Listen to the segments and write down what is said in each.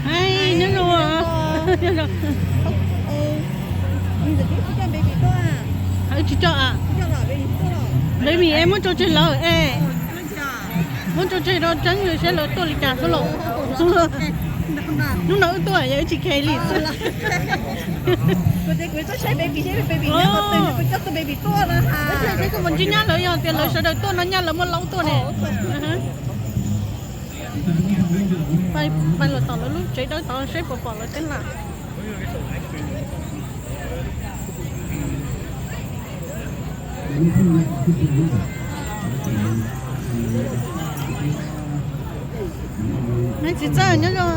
Ai, nyob zoo. Wb tsis coj a. Baby es muab tso tseg lawm es. Muab tso tseg rau tseeb saib lawv tuaj li cas xwb los. Hnub no wb tuaj yog wb tsis khe li xwb. Saib koj mus ntsib nyab lawv, yog tias lawv sawv daws tuaj no nyab lawv muaj laub tuaj ne. Pais los tom lawv lub tsev dawb tod saib puas pom lawv teb laj. Neb txiv txawj nyob zoo.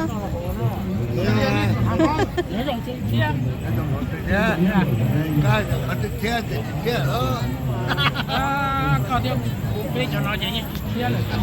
Koj thiab kuv peb cov no ces yeej tsis thiab lawm.